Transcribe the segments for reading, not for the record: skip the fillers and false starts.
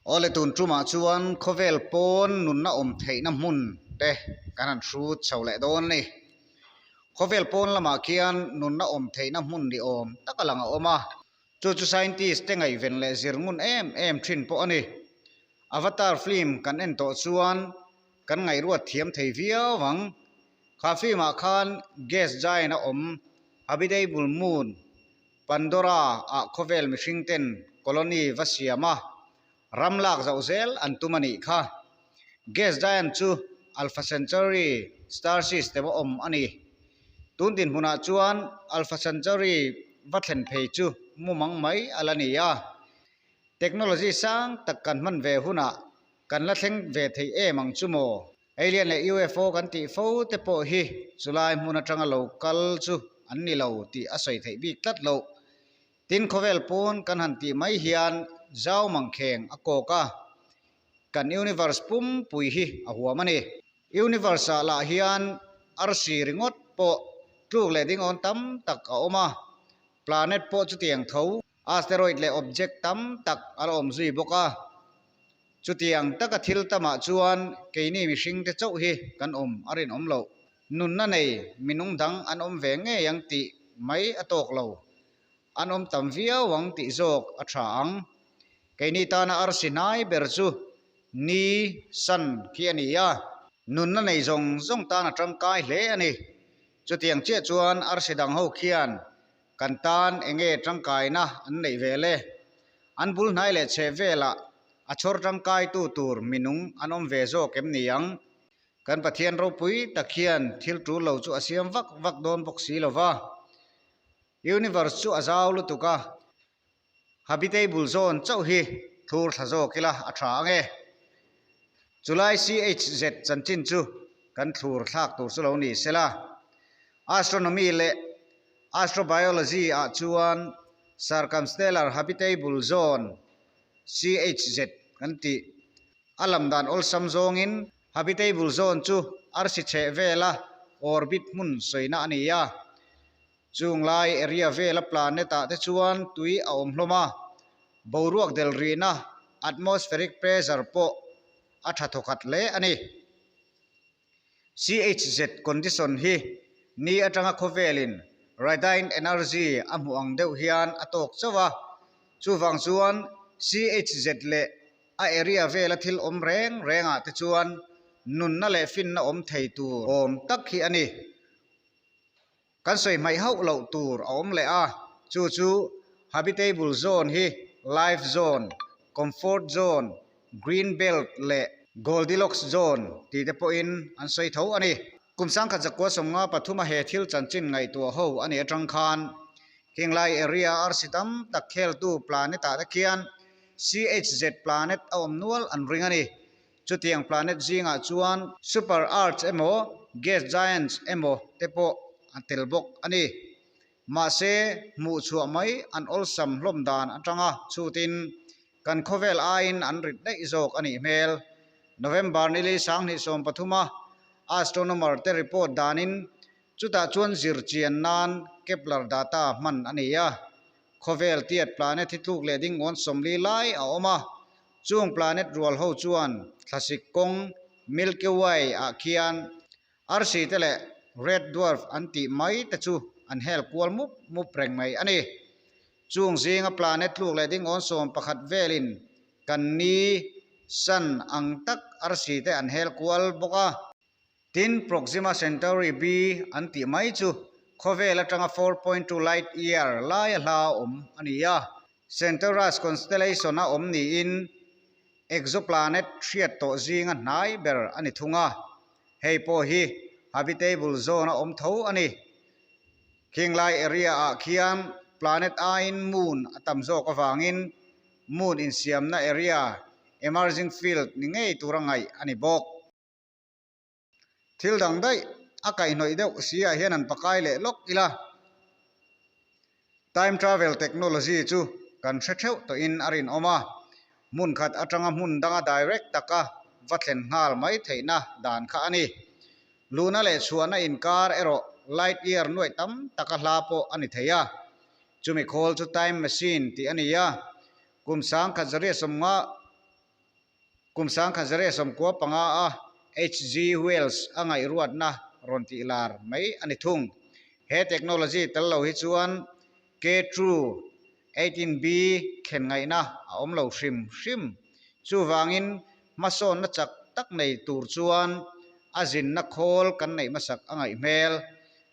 Awle tun tumah chuan khawvel pawn nunna awm theihna hmun te kan han hrut chho leh dawn a ni. Khawvel pawn lamah khian nunna awm theihna hmun ni awm tak a lang a awm a. Chu chu scientist te ngaihven leh zir ngun em em thin pawh a ni. Avatar film kan en tawh chuan kan ngaihruat thiam thei viau ang. Kha film ah khan gas giant a awm habitable moon Pandora ah khawvel mihring ten colony va siam a, ram lak zoh zel an tum a nih kha. Gas giant chu Alpha Centauri star system a awm a ni. Tun dinhmunah chuan Alpha Centauri va thlen phei chu mumang mai a la ni a. Technology sang tak kan hman ve hunah kan la thleng ve thei em ang chu maw? Alien leh UFO kan tih fo te pawh hi chulai hmun atanga lo kal chu an ni lo tih a sawi theih bik tlat loh. Tin khawvel pawn kan han tih mai hian zau mangkheng a kawk a, kan universe pumpui hi a huam a ni. Universe ah lah hian arsi ringawt pawh tluk leh dingawn tam tak a awm a, planet pawh chutiang tho. Asteroid leh object tam tak a la awm zui bawk a. Chutiang taka thil tamah chuan keini mihringte chauh hi kan awm a rinawm loh. Nunna nei minung dang an awm ve ngei ang tih mai a tawk lo. An awm tam viau ang tih zawk a tha ang. Keini tana arsi hnai ber chu Ni, Sun, khi a ni a. Nunna nei zawng zawng tan a tangkai hle a ni. Chutiang chiah chuan arsi dang ho khian Kan tan enge tangkaina an neih ve le? An bul hnai leh chheh velah a chhawr tangkaitu tur minung an awm ve zawk em ni ang? Kan Pathian ropui tak hian thil tul lo chu a siam vak vak dawn bawk si lo va. Universe chu a zau lutuk a, habitable zone chauh hi thur thla zawk ila a tha ang e. Chulai CHZ chanchin chu kan thlur thlak tur chu lo ni sela. Astronomy leh Astrobiology ah chuan Circumstellar Habitable Zone, CHZ, kan tih. A lam dan awlsam zawngin Habitable Zone chu arsi chheh vela orbit hmun sawina a ni a. Chung lai area vela planet ah te chuan tui a awm hlawm a, boruak del rihna, atmospheric pressure, pawh a tha thawkhat hle a ni. CHZ condition hi ni atanga khawvelin radiant energy a hmuh ang deuh hian a tawk chauh a, chuvang chuan CHZ leh a area vela thil awm reng rengah te chuan nunna leh finna awm thei tur awm tak hi a ni. Kan sawi hmaih hauh loh tur a awm leh a, chu chu habitable zone hi life zone, comfort zone, green belt leh Goldilocks zone tih te pawhin an sawi tho a ni. Kum sangkhat zakua sawmnga pathuma he thil chanchin ngaihtuah ho a nih atang khan Hinglai area arsi tam tak kheltu planet ah te khian CHZ planet a awm nual an ring a ni. Chutiang planet zingah chuan super earths emaw gas giants emaw te pawh a tel bawk a ni. Mahse, hmuh chhuah mai an awlsam hlawm dan atanga chhutin kan khawvel aiin an rit daih zawk a nih hmel. November nili 2013 a astronomer te report danin chutah chuan zir chian nan Kepler data hman a ni a. Khawvel tiat planet hi tluk leh ding ngawn 40 lai a awm a. Chung planet rual ho chuan thlasik kawng Milky Way ah khian arsi te leh red dwarf an tih mai te chu an hel kual mup mup reng mai a ni. Chung zinga planet tluk leh ding awn 11 velin kan ni, sun, ang tak arsi te an hel kual bawk a. Tin, Proxima Centauri b an tih mai chu khawvel atanga 4.2 light year laia hla awm a ni a. Centaurus constellation a awm niin exoplanet hriat tawh zinga hnai ber a ni thung a, hei pawh hi habitable zone a awm tho a ni. Khinglai area ah khian planet aiin moon a tam zawk avangin moon insiamna area emerging field ni ngei tura ngaih a ni bawk. Thil dang daih a kaihhnawih deuh si ah hian an pakai leh lawk ila. Time travel technology chu kan hre theuh tawhin a rinawm a, hmun khat atanga hmun danga direct taka va thlen nghal mai theihna dan kha a ni. Luhna leh chhuahna inkar erawh light year nuaih tam taka hla pawh a ni thei a. Chumi khawl chu time machine tih a ni a, kum 1150. Kum 1995 a HG Wells a ngaihruatna rawn tih lar mai a ni thung. He technology tel lo hi chuan K-True 18B thlen ngaihna a awm lo hrim hrim. Chuvangin hmasawnna chak tak nei tur chuan a zinna khawl kan neih hmasak a ngaih hmel.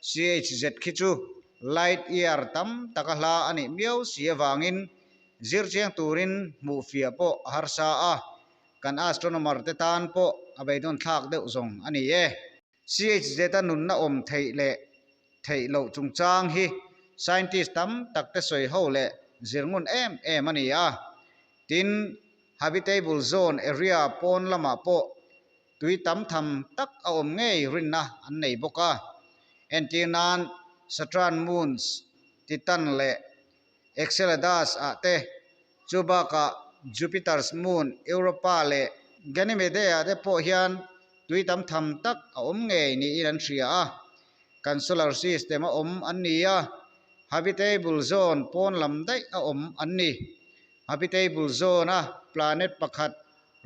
CHZ khi chu light year tam taka hla a nih miau si avangin zirchiang turin hmuh fiah pawh a harsa a, kan astronomer te tan pawh a beidawn thlak deuh zawng a ni e. CHZ-a nunna awm theih leh theih loh chungchang hi scientist tam tak te sawi ho leh zir ngun em em a ni a. Tin, habitable zone area pawn lamah pawh tui tam tham tak a awm ngei rinna an nei bawk a. Entir nan Saturn moons, Titan leh Enceladus ah te, chu bakah Jupiter's moon Europa leh Ganymede ah te pawh hian tui tam tham tak a awm ngei niin an hria a. Kan solar system a awm an ni a, habitable zone pawn lam daih a awm an ni. Habitable zone a planet pakhat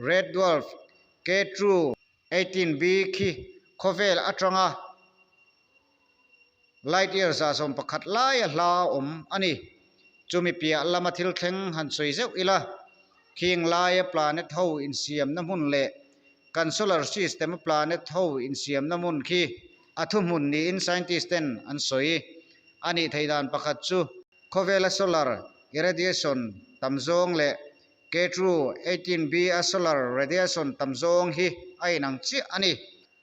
red dwarf K2 18b khi khawvel atanga Light year 111 laia hla awm a ni. Chumi piah lama thil thleng han sawi zeuh ila, khing laia planet ho insiamna hmun leh kan solar system a planet ho insiamna hmun khi a thuhmun niin scientist ten an sawi. A nih theih dan pakhat chu khawvela solar irradiation tam zawng leh K-True 18b a solar radiation tam zawng hi a inang chiah a ni.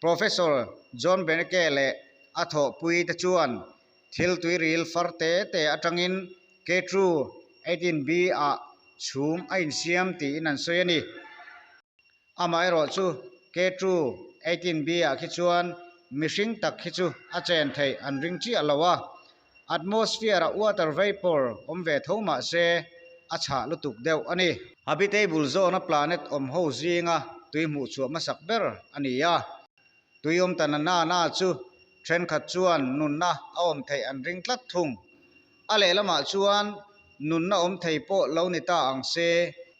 Professor John Beneke leh a thawhpui te chuan thil tuiril far te te atangin K-True 18b ah chhum a insiam tiin an sawi a ni. Amaherawh chu K-True 18b ah khi chuan mihring tak khi chu a chen theih an ring chiah lo a, atmosphere ah water vapour awm ve tho mah se a chhah lutuk deuh a ni. Habitable zone a planet awm ho zinga tui hmuh chhuah hmasak ber a ni a, tui awm ta na na chu thenkhat chuan nunna a awm theih an ring tlat thung. A lehlamah chuan nunna awm thei pawh lo ni ta ang se,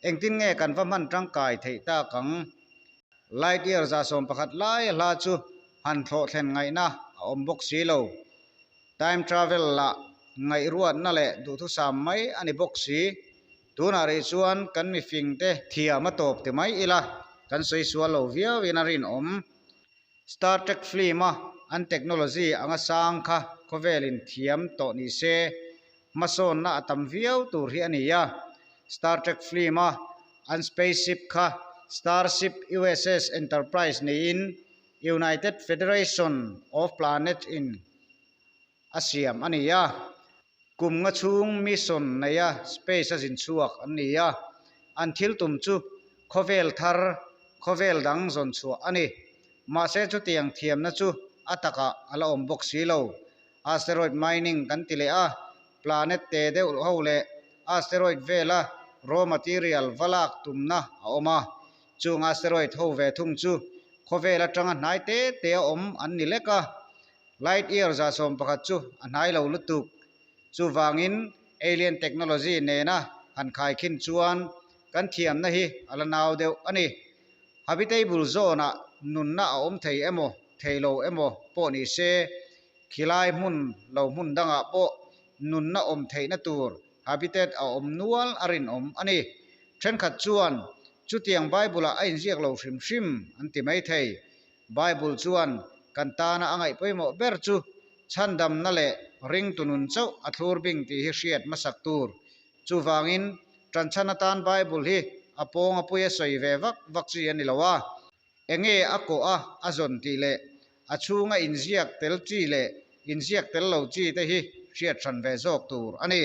engtin nge kan va hman tangkai theih tak ang? Light year 111 lai a hla chu han thlawh thlen ngaihna a awm bawk si lo. Time travel lah ngaihruatna leh duhthusam mai a ni bawk si. Tunah rih chuan kan mifingte thiam a tawp ti mai ila, kan sawi sual lo viauin a rinawm. Star Trek film a an technology anga sang kha khawvelin thiam tawh ni se, hmasawnna a tam viau tur hi a ni a. Star Trek film a an spaceship kha Starship USS Enterprise niin United Federation of Planets in a siam a ni a. Kum nga chhung mission neia space a zin chhuak an ni a, an thil tum chu khawvel thar, khawvel dang zawn chhuah a ni. Mahse chutiang thiamna chu a takah a la awm bawk si lo. Asteroid mining kan ti leh a, planet te deuh ho leh asteroid vela raw material va lak tumna a awm a. Chung asteroid ho ve thung chu khawvel atanga hnai te te a awm an ni lek a. Light year 111 chu a hnai lo lutuk. Chuvangin alien technology nena han khaikhin chuan kan thiamna hi a la nau deuh a ni. Habitable zone ah nunna a awm thei emaw thei lo emaw pawh ni se, khilai hmun lo hmun dangah pawh nunna awm theihna tur habitat a awm nual a rinawm a ni. Thenkhat chuan chutiang Bible ah a inziak lo hrim hrim an ti mai thei. Bible chuan kan tana a ngaih pawimawh ber chu chhandamna leh ringtu nun chauh a thlur bing tih hi hriat hmasak tur. Chuvangin, ṭanchhan atan Bible hi a pawng a pui a sawi ve vak vak chi a ni lo a. Enge a kawh a a zawn tih leh a chhunga inziak tel chi leh inziak tel lo chi te hi hriat hran ve zawk tur a ni.